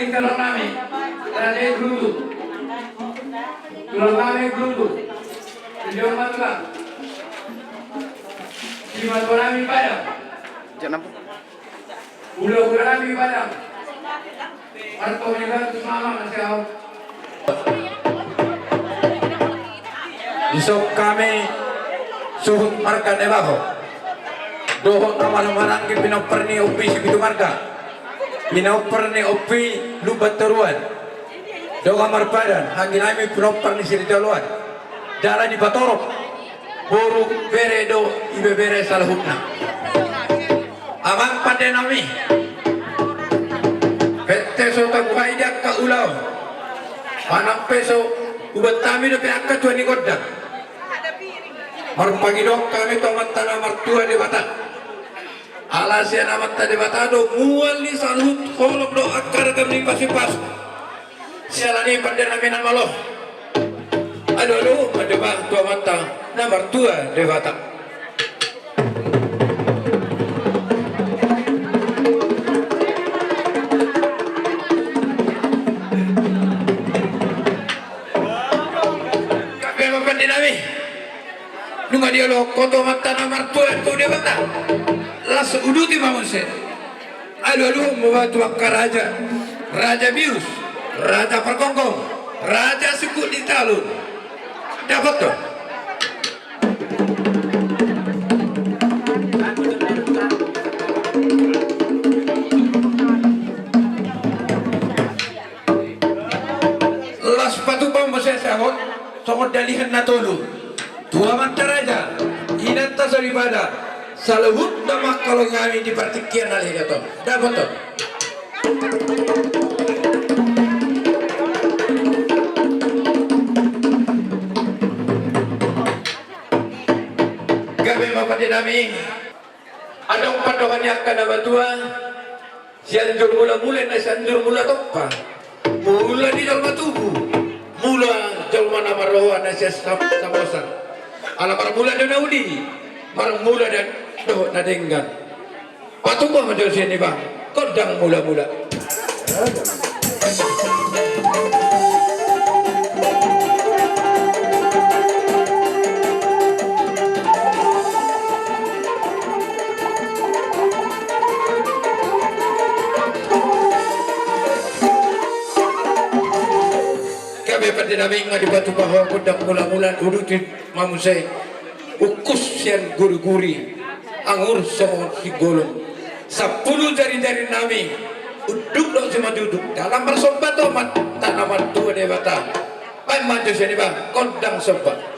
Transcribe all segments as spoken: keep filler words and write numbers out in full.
Tulang nami, Raja Grutu. Tulang nami Grutu. Tujuan matulang. Simatua nami Padang. Jangan apa? Hulahula nami Padang. Marto ni bantu mama masih au. Isok kami suhut marga Nebaho. Dohot na marhahamaranggi pinompar ni Ompu Sipitu Marga. Pinompar ni Ompu Lumban Toruan. Dongan marpadan, anggi nami pinompar ni Siritoruan. Dalan ni patorop. Boru, bere do ibebere saluhutna. Amang pande nami. Pette so tabuhai di angka ulaon. Manang pe so ubat nami dope angka tua ni gondang. Marpangidoan hami tu Amanta na martua Debata. Ala sian Amanta Debata do mual ni saluhut holong dohot angka ragam ni pasupasu. Siala ni pande nami na malo. Alualu ma jo bah tu Amanta na martua Debata. Gabe ma pande nami. Nunga dioloi ho tu Amanta na martua tu Debata. Las uduti ma muse. Alualu ma bah tu angka raja, Raja Bius, Raja Pargonggong, Raja Suku di Talun. Dapot do. Las patupa muse sahat songon dalihan na tolu. Tu amanta raja, inanta soripada, saluhutna mangkaholongi hami di partingkian na liat on. Dapot on. Gabe ma pande nami. Adong pandohan ni angka na matua. Sianjur mula-mula na sianjur mula tompa. Mula di jolma tubu. Mula jolma na marroha na sian sam-, samosir. Ala marmula do na uli. Marmula dan dohot na denggan. Patupa ma jo sian i bah. Gondang mula-mula. Gabe pande nami, nunga dipatupa ho gondang mula-mula, uduti ma muse. Ungkus sian guri-guri, angur songon singgolom. Sampulu jari-jari nami, unduk dohot simanjujung. Dalan marsomba tu Amanta na martua Debata. Baen ma jo sian i bah, gondang somba.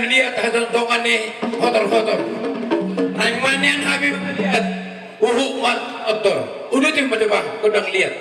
Liat hatontongan ni hotor-hotor. Naeng ma nian hami mangaliat. Uhum ma hotor. Uduti ma jo bah gondang liat.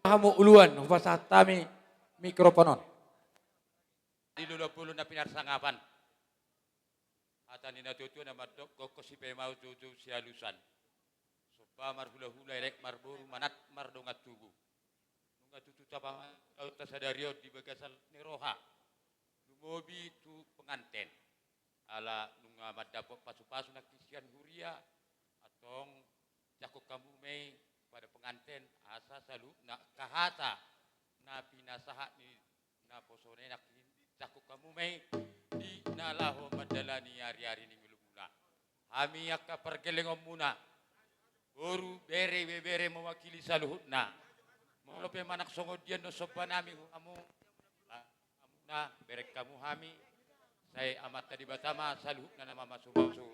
Hamu uluan, hupasahat hami mikrofon on. Di lolo pulu na pinarsangapan. Hata ni na tuatua na mandok, gokhon sipemau, joujou sialusan. Somba marhulahula, elek marboru, manat mardongan tubu. Nunga tutu tapasahat sadari on di bagasan ni roha. Lumobi tu penganten. Ala nunga mandapot pasupasu nangkin sian huria, antong jangkon hamu ma i pada penganten, asa saluhutna angka hata na pinasahat ni naposona i nangkin jangkon hamu ma i di na laho mandalani ariari ni ngolumuna. Hami angka pargellengonmuna, boru, bere, ibebere mewakili saluhutna. Molo pe manang songon dia annon somba nami tu hamu, amuna, bereng hamu hami, sai Amanta Debata ma saluhutna na mamasumasu.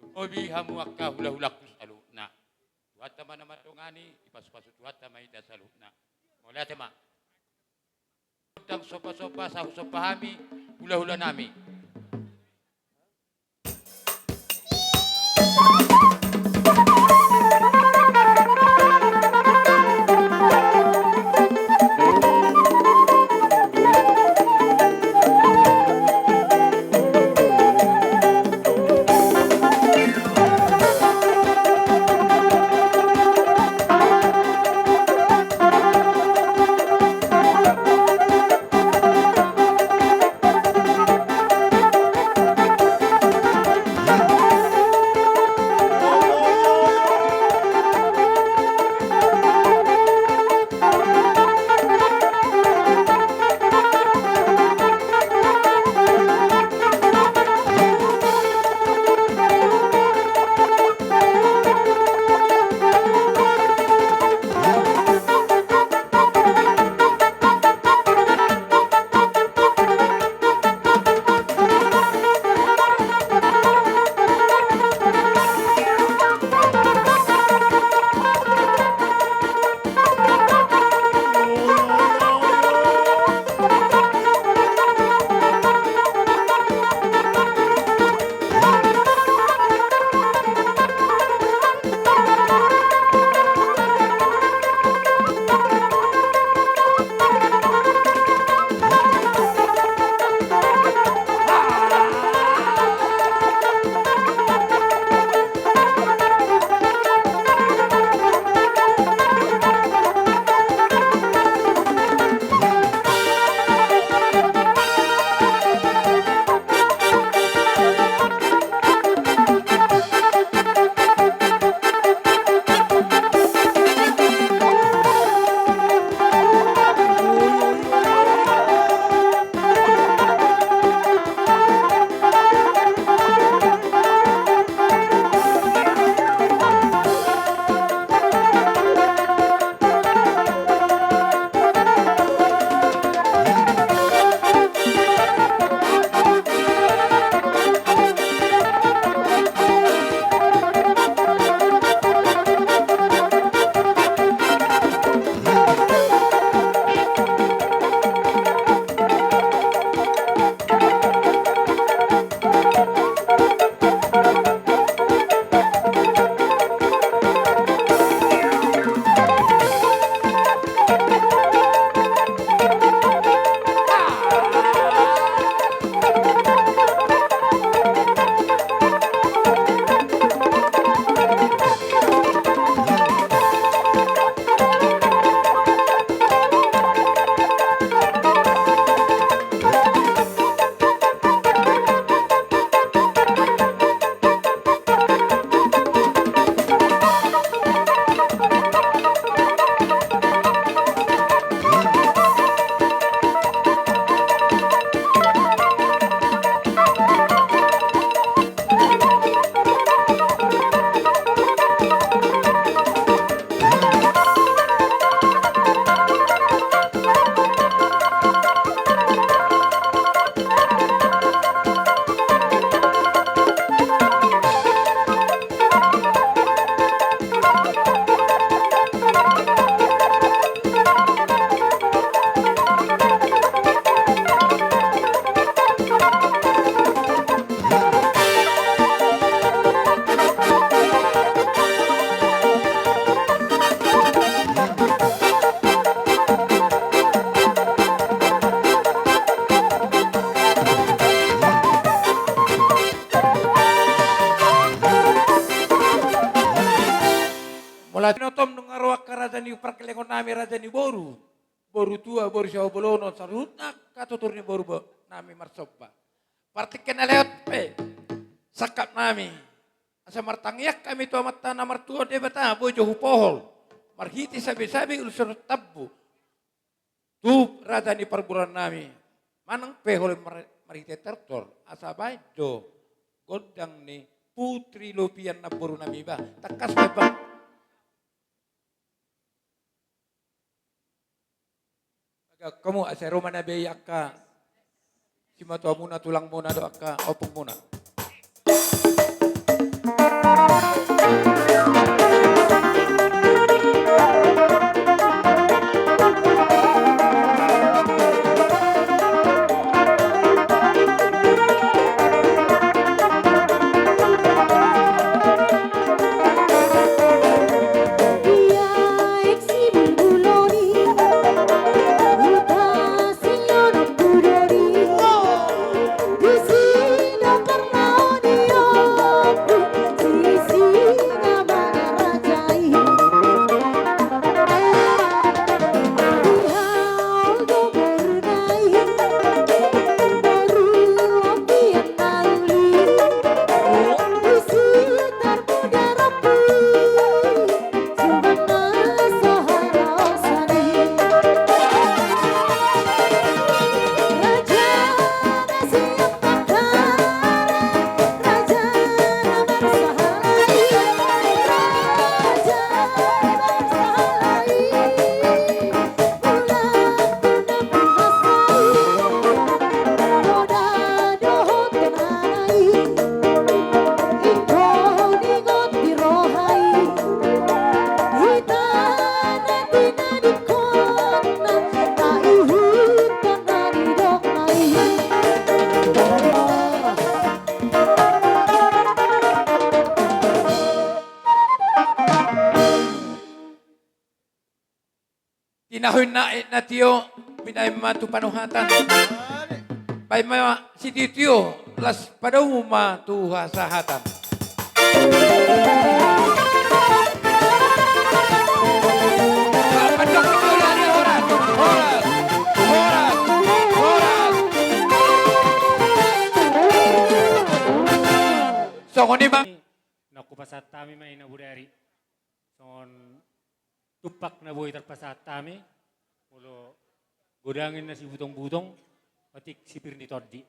Lumobi hamu angka hulahulangku saluhutna. Tuhanta ma na mandongani, dipasupasu Tuhanta ma hita saluhutna. Mauliate ma. Ndang somba-somba, sai husomba hami hulahula nami. Raja ni otom nunga ro angka raja ni parkelengon nami, raja ni boru, boru tua, boru sihabolonan, saluhutna angka tutur ni boru bo-, nami marsomba. Partingkian na leot pe sangkap nami, asa martangiang hami tu Amanta na martua Debata, boi jo hupohol marhite sabe-sabe ulos dohot tambu tu raja ni parboruon nami, manang pe holan mar-, marhite tortor, asa baen do gondang ni Putri Lopian namboru nami ba. Tangkas pe ba. Hamu asa ro ma na be i angka simatuamuna, tulangmuna dohot angka ompungmuna. Tinahu inna aek na tio, binahen ma tu panuhatan. Bahen ma sitiotio, las padamu ma tu hasahatan. Songon i ma. Na hupasahat hami ma i na bodari. Songon tumpak na boi tarpasahat hami, molo godang inna sibutong-butong, otik sipir ni tondi.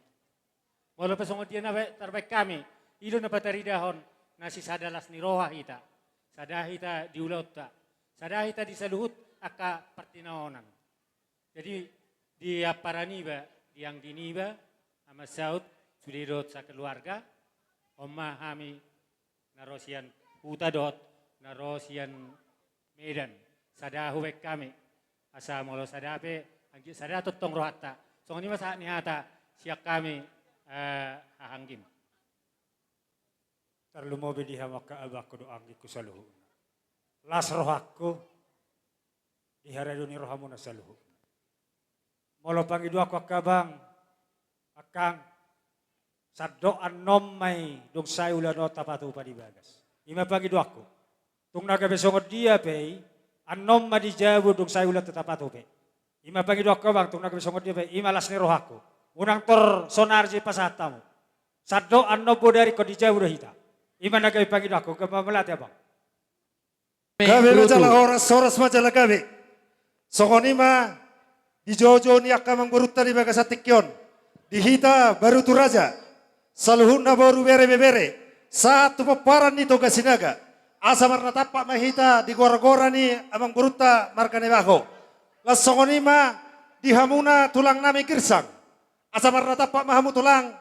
Molo pe songon dia na ba-, tarbaen hami, i do na pataridahon na sisada las ni roha hita. Sada hita di ulaonta, sada hita di saluhut angka partinaonan. Jadi, di amparan iba, di anggi niba, Ama Saut, sude dohot sakeluarga, on ma hami na ro sian huta dohot na ro sian Medan, sada hubaen hami, asa molo sada pe, anggi sada tongtong rohanta. Songon i ma sahat ni hata sian hami, eh, haha anggim. Tarlumobi di hamu angka abangku dohot anggingku saluhutna. Las rohangku, di haradeon ni rohamuna saluhutna. Molo pangidoanku angka abang, angkang, sandok annon ma i dung sae ulaon on tapatupa di bagas. I ma pangidoanku. Tung na gabe songon dia pe i, annon ma di jabu dung sae ulaon on tapatupa i. I ma pangidoanku abang, tung na gabe songon dia pe i, i ma las ni rohangku. Unang tor sonari je pasahat hamu. Sandok annon bodari ingkon di jabu do hita. I ma na gabe pangidoanku, gabe mauliate abang. Gabe ma jala horas, horas ma jala gabe. Songon i ma di joujou ni angka amangborunta di bagasan tingki on, di hita Barutu Raja, saluhutna boru, bere, ibebere, sahat tu pomparan ni Toga Sinaga, asa marnatampak ma hita di gora-gora ni amangborunta marga Naibaho. Laos songon i ma di hamuna tulang nami Girsang. Asa marnatampak ma hamu tulang,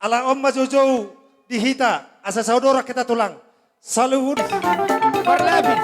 ala on ma joujou di hita, asa saodoran hita tulang. Saluhut. Parlapis.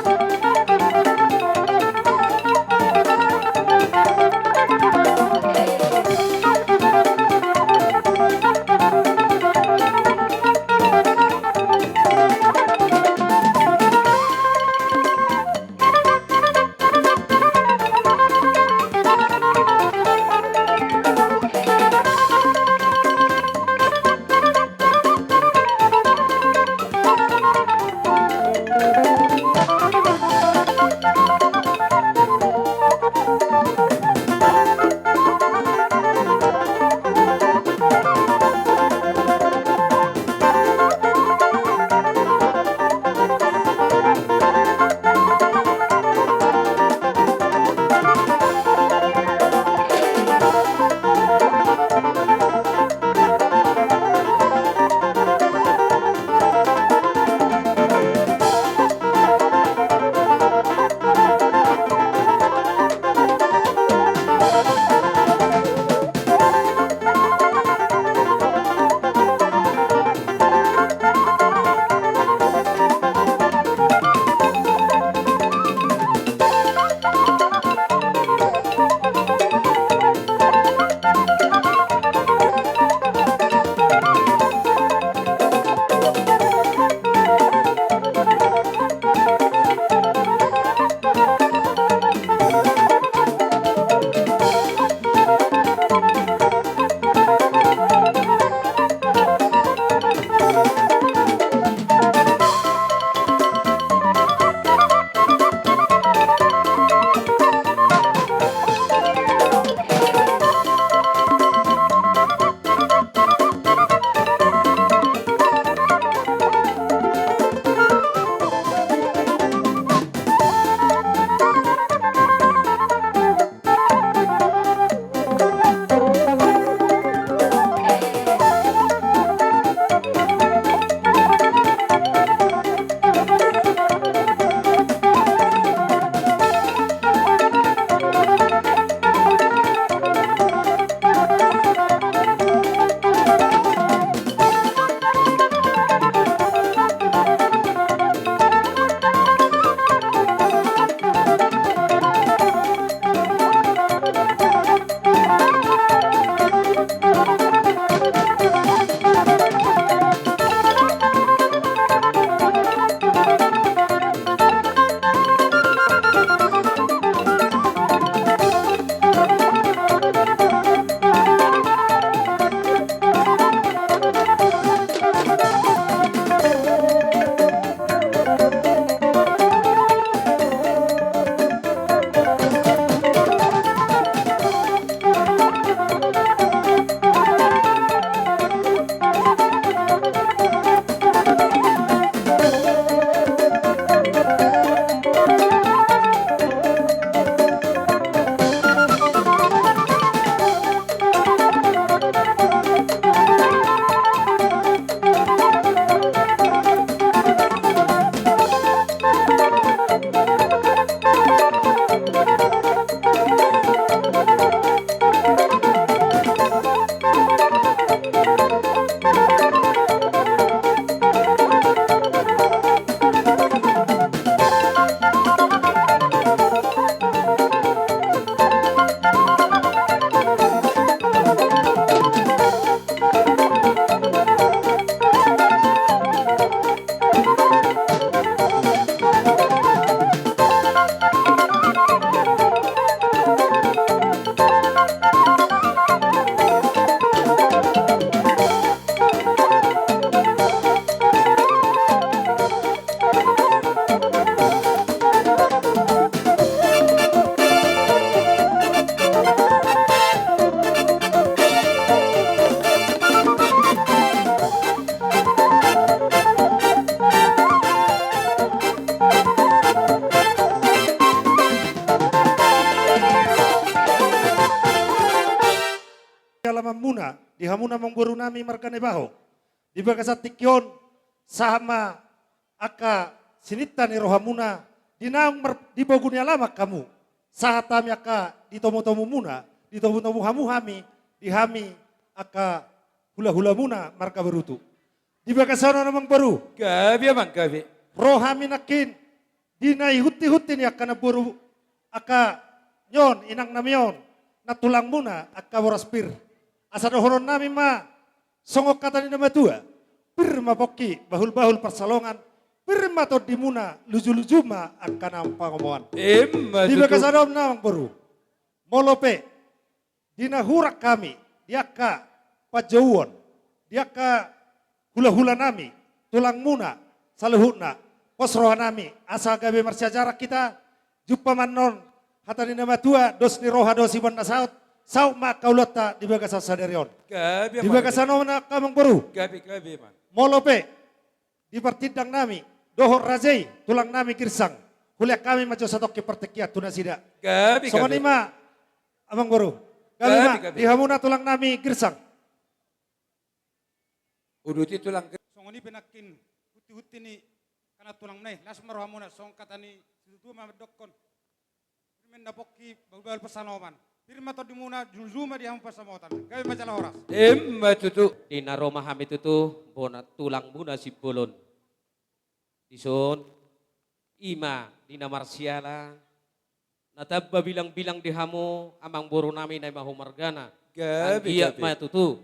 di hamuna amangboru nami marga Naibaho. Di bagasan tingki on, sahat ma angka sininta ni rohamuna, di naung mar-, di bogu ni alaman hamu. Sahat hami angka di tomutomumuna, di tomutomu hamu hami, di hami angka hulahulamuna marga Barutu. Di bagasan on amangboru. Gabe amang, gabe. Ro hami nangkin, di na ihutihut ni angka namboru, angka ni on, inang nami on, nantulangmuna, angka boras pir. Asa dohonon nami ma, songon hata ni na matua, pir ma pongki, bahulbahul pansalongan, pir ma tondimuna, lujuluju ma angka na pangomoan. Emma tutu. Di bagasan on amangboru. Molo pe, di na hurang hami, di angka panjouon, di angka hulahula nami, tulangmuna, saluhutna, pos roha nami, asa gabe marsiajaran hita, jumpa ma annon, hata ni na matua, dos ni roha do siboan na saut, saut ma angka ulaonta di bagasan sadari on. Gabe, di bagasan on angka amangboru. Gabe, gabe, amang. Molo pe, di partindang nami, dohot raja i, tulang nami Girsang, hulean hami ma jo satongkin partingkian tu nasida. Gabe, gabe. Songon i ma, amangboru. Gabe ma, gabe, gabe. Di hamuna tulang nami Girsang. Uduti tulang Girsang. Songon i pe nangkin, hutihut ni angka nantulangmuna i, las ma rohamuna, songon hata ni situatua ma mandokkon. Pir ma ninna pongki, bahulbahul pansalongan. Pir ma tondimuna, lujuluju ma di hamu pansamotan. Gabe ma jala horas. Emma tutu. Di na ro ma hami tutu, bona tulangmuna Simbolon. Dison, i ma di na marsiala, na tamba bilangbilang di hamu, amangboru nami Naibaho margana. Gabe, gabe. Anggiat ma tutu,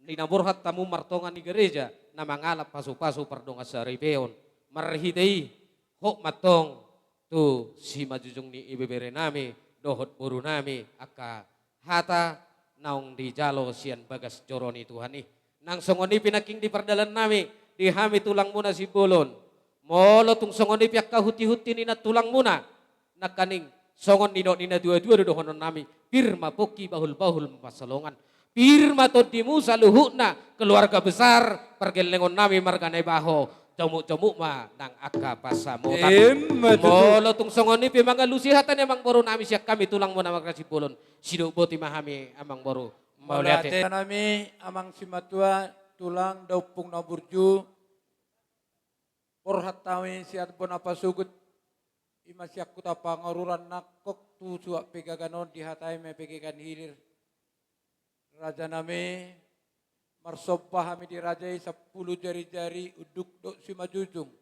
di na borhat hamu martonga ni gareja, na mangalap pasupasu pardongan saripeon. Marhite i, hot ma antong, tu simanjujung ni ibebere nami, dohot boru nami, angka hata naung dijalo sian bagas joro ni Tuhan i. Nang songon i pe nangkin di pardalan nami, di hami tulangmuna Simbolon. Molo tung songon i pe angka hutihut ni nantulangmuna, nangkaning songon nidok ni natuatua do dohonon nami, pir ma pongki bahulbahul pansalongan. Pir ma tondimu saluhutna keluarga besar pargellengon nami marga Naibaho, jomukjomuk ma nang angka pansamotan. Emma tutu. Molo tung songon i pe mangalusi hata ni amangboru nami sian hami tulangmuna marga Simbolon. Sidok boti ma hami amangboru. Mauliate. Mauliate nami amang simatua, tulang, da ompung na burju. Borhat hami sian bona pasogot, i ma sian huta Pangaruran nangkok tu suak pegagan on dihatai ma pegagan hilir. Raja nami, marsomba hami di raja i sampulu jarijari unduk dohot simanjujung.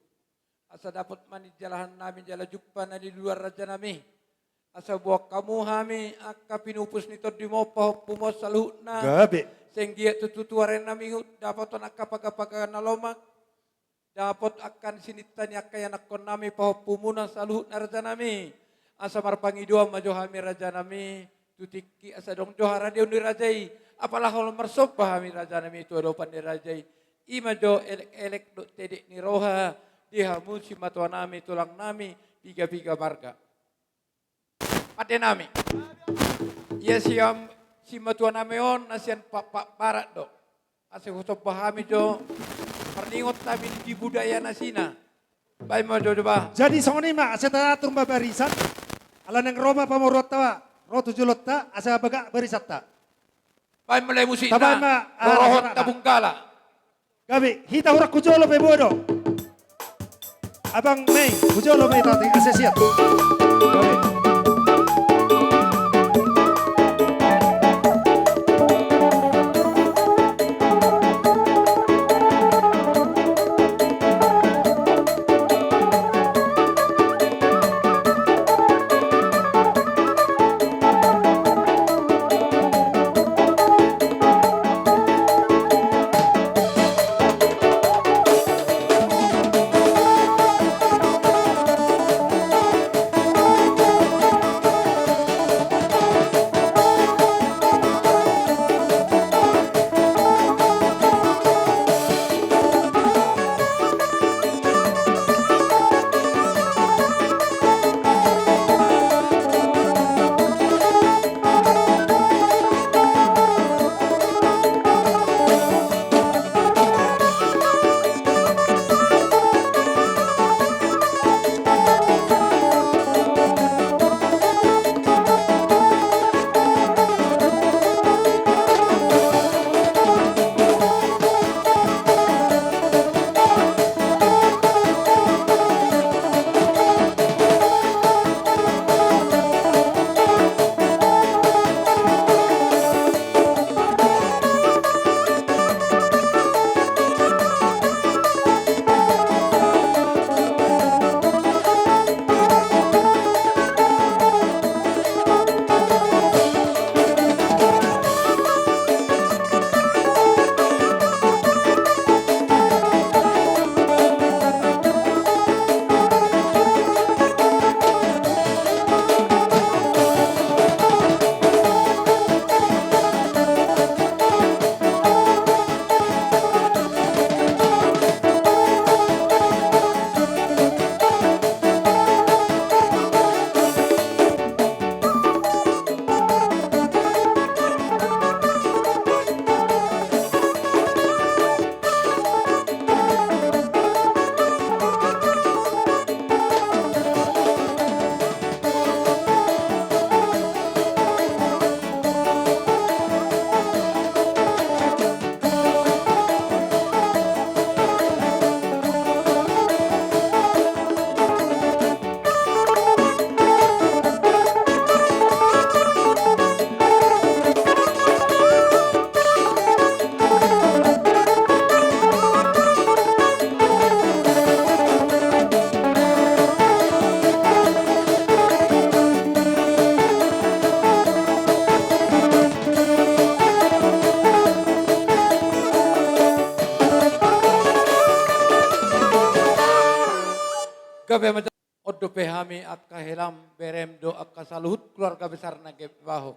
Asa dapot ma ninjalahan nami jala jumpa na di luar raja nami. Asa boan hamu hami angka pinupus ni tondim on pahompu ma on saluhutna. Gabe. Sai anggiat tutu tu ari na minggu dapotan angka pagapaga na lomak. Dapot angka sininta ni angka ianakkon nami pahompumuna saluhutna raja nami. Asa marpangidoan ma jo hami raja nami, tu tingki asa adong jo haradeon ni raja i. Apala holan marsomba hami raja nami tu adopan ni raja i. I ma jo elek-elek dohot tedek ni roha, di hamu simatua nami, tulang nami, piga-piga marga. Pande nami. Ia sian simatua nami on na sian Pakpak Barat do. Asa husomba hami jo, marningot hami di budaya nasina. Baen ma jo, jo bah. Jadi songon i ma, asa taatur ma barisan. Ala naeng ro ma pamoruonta, ro tu jolonta, asa bagak barisanta. Baen ma lae musikna. Tabaen ma, ah, rorohon rasakan. Tabunggala. Gabe, hita hurang tu jolo pe bodo. Abang Mei, tu jolo pe hita, asa siap. Gabe. On dope hami angka helam, berem dohot angka saluhut keluarga besar na gabe baho.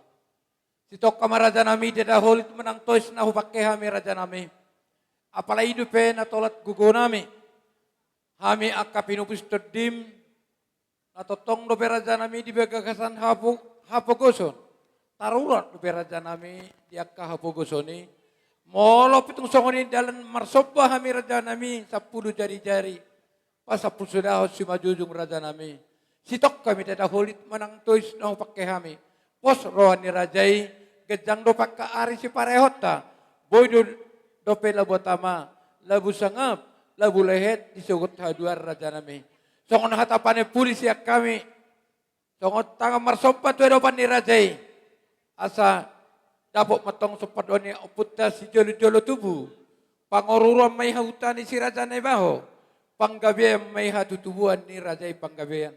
Sitongka ma rajanami, ndada holit manang tois na hupangke hami rajanami. Apala i dope na tolat gogonami. Hami angka pinupus tondim, na tongtong dope rajanami di bagasan hapo-, hapogoson. Tarurat dope rajanami di angka hapogoson i. Molo pe tung songon i dalan marsomba hami rajanami, sampulu jari-jari. Pasampulu sadahon simanjujung rajanami. Sitongka ma ndada holit manang tois na hupangke hami. Pos roha ni raja i, ganjang dope angka ari siparehonta. Boi do dope labu tama, labu sangap, labu lehet, disogot haduan rajanami. Songon hata panempuli sian hami. Songon tangan marsomba tu adopan ni raja i. Asa dapot ma tong somba dohot ni ompunta sijolo-jolo tubu. Pangoruran ma i huta ni si raja na i baho. Panggabean ma i hatutubuan ni raja i panggabean.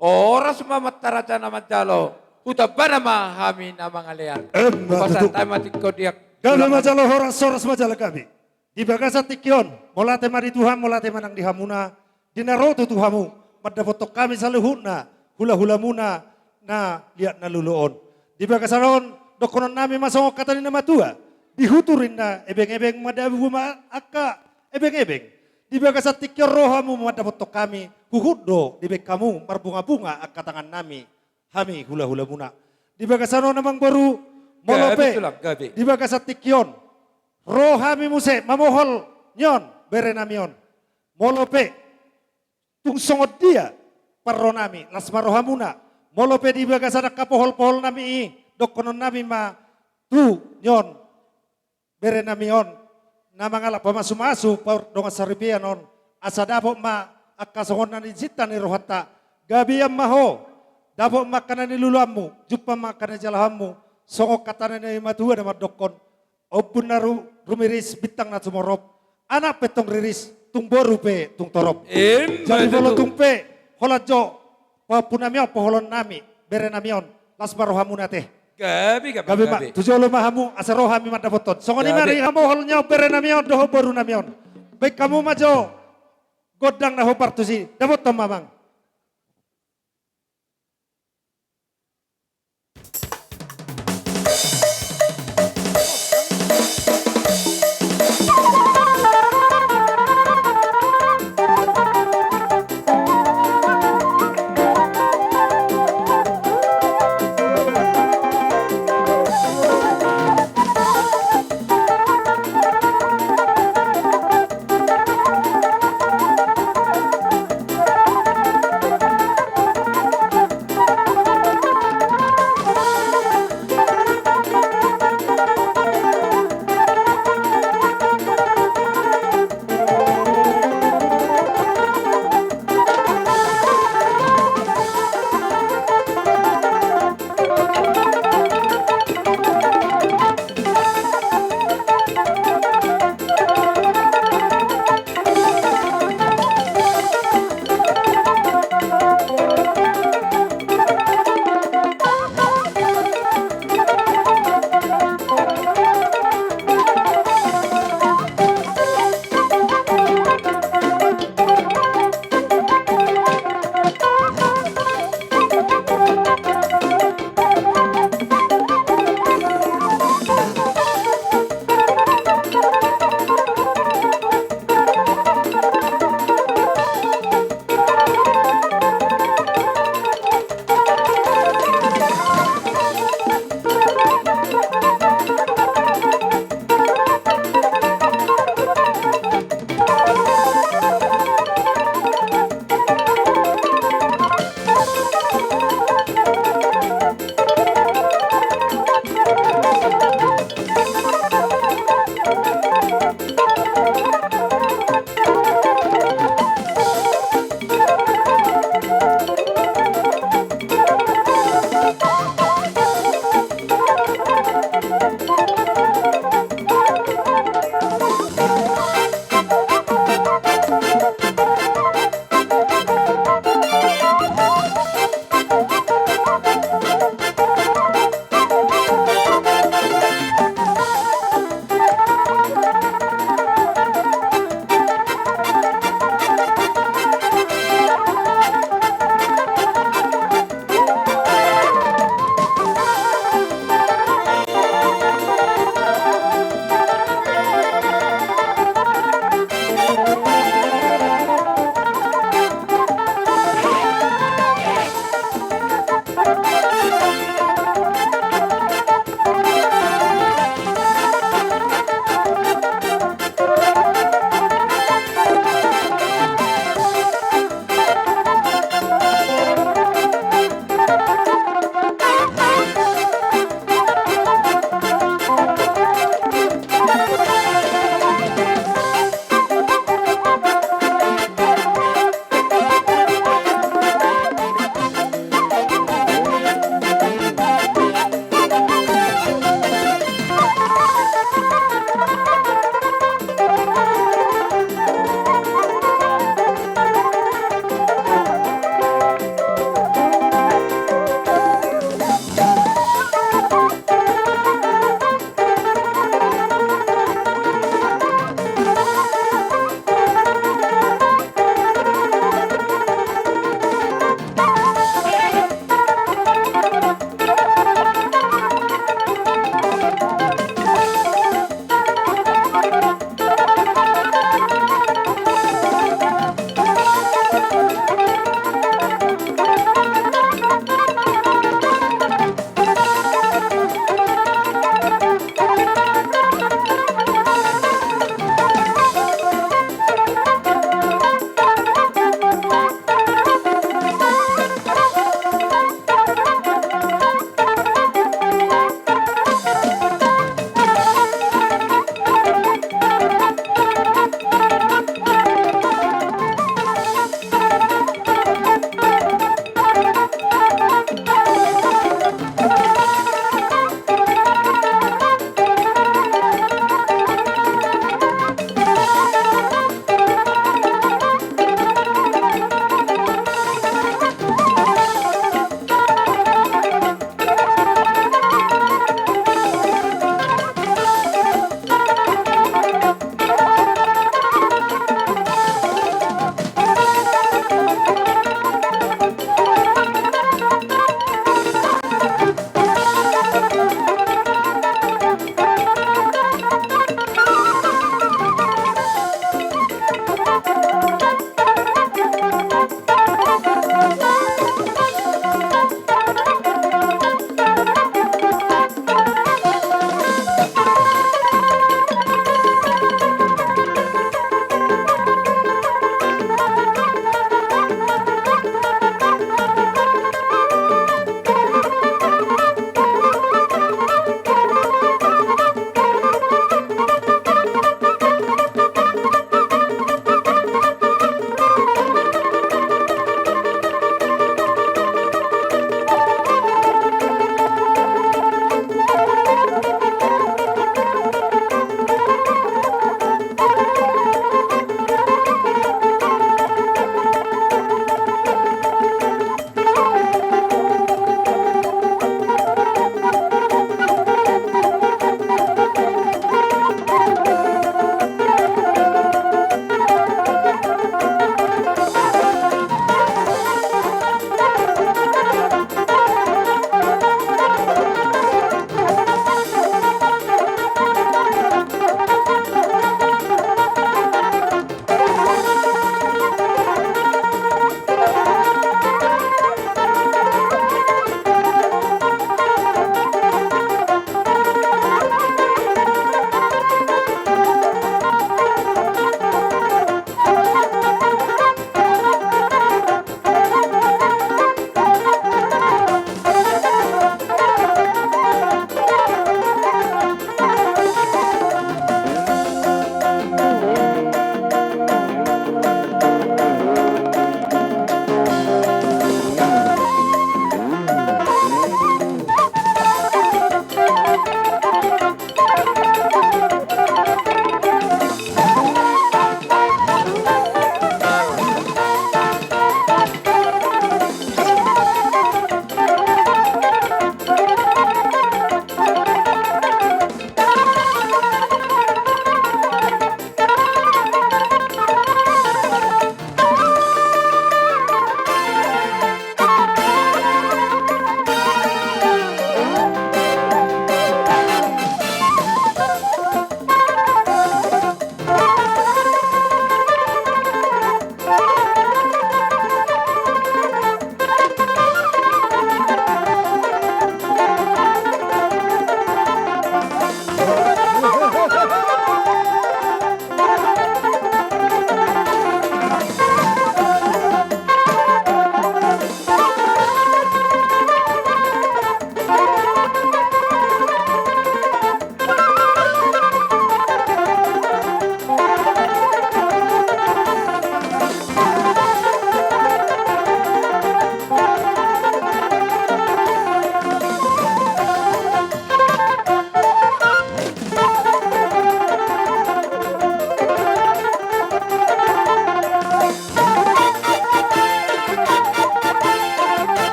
Horas ma amanta raja na manjalo. Hutambana ma hami na mangalean. Emma tutu. Hupasahat hami ma tingki on di hak. Gabe manjalo horas, horas manjalo gabe. Di bagasan tingki on, mauliate ma di Tuhan, mauliate ma nang di hamuna, di na ro tu hamu, mandapothon hami saluhutna, hula-hulamuna, na liat na lolo on. Di bagasan on, dohononnami ma songon hata ni na matua, dihutur ninna ebeng-ebeng, madabu ma angka ebeng-ebeng. Di bagasan tingki on ro hamu mandapothon hami, huhut do dibaen hamu marbunga-bunga angka tangannami, hami hula-hulamuna. Di bagasan on amang boru, molo pe, gabe tulang, gabe. Di bagasan tingki on, ro hami muse mamohol ni on, berenami on. Molo pe tung songon dia parronami, las ma rohamuna. Molo pe di bagasan angka pohol-poholnami i, dohononnami ma tu ni on, berenami on, na mangalap pamasu-masu, pardongan saripeon on, asa dapot ma angka songon na nisinta ni rohanta. Gabean ma ho, dapot ma angka na niluluanmu, jumpang ma angka na nijalahanmu. Songon hata ni na matua na mandokhon: Ombun na ru-, rumiris, bintang na sumorop, anak pe tong riris, tung boru pe tung torop. Emma tutu. Jadi molo tung pe holan jo pahompunami on, poholonnami, berenami on, las ma rohamuna ate. Gabe, gabe, gabe ma. Gabe. Tu jolo ma hamu, asa ro hami mandapothon. Songon i ma, gabe, di hamohol ni on, berenami on dohot borunami on. Baen hamu ma jo gondang na hombar tusi. Dapothon ma amang.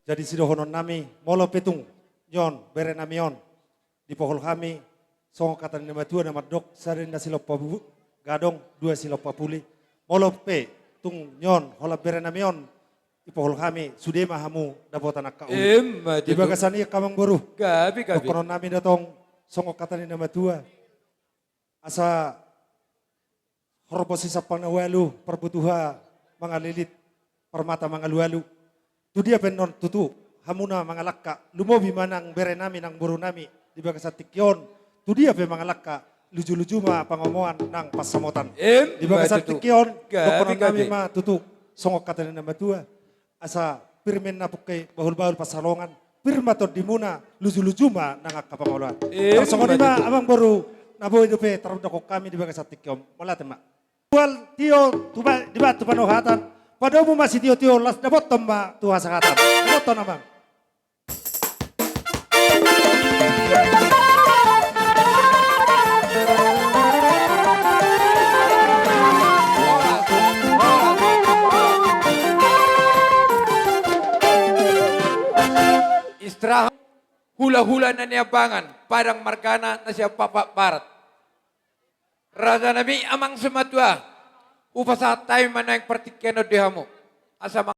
Jadi sidohononnami, molo pe tung nion berenami on dipohol hami, songon hata ni na matua na mandok, sada ninna silompa bu-, gadong, dua silompa puli. Molo pe tung nion holan berenami on dipohol hami, sude ma hamu dapotan angka uli. Emma tutu. Di bagasan i angka amangboru, gabe, gabe, dohononnami do tong songon hata ni na matua: Asa horbo sisampang na ualu, parbutuha mangalilit, parmata mangalualu. Tu dia pe annon tutu hamuna mangalangka, lumobi ma nang berenami nang borunami di bagasan tingki on. Tu dia pe mangalangka, lujuluju ma pangomoan nang pansamotan. Emma tutu. Di bagasan tingki on, gabe, dohononnami, gabe, ma tutu songon hata ni na matua: Asa pir ma inna pungke, bahulbahul pansalongan, pir ma tondimuna, lujuluju ma nang angka pangoloan. Emma tutu. Tarsongon i ma, amangboru, na boi dope tarundangkon hami di bagasan tingki on. Mauliate ma. Tual tio tu ba-, dibahen tu panohatan, padomu ma sitiotio, laos dapothon ma tu hasahatan. Dapothon, amang. Istirahat. Hulahula na niambangan, Padang margana na sian Pakpak Barat. Rajanami, amang simatua, hupasahat hami ma nuaeng partingkian on di hamu. Asa ma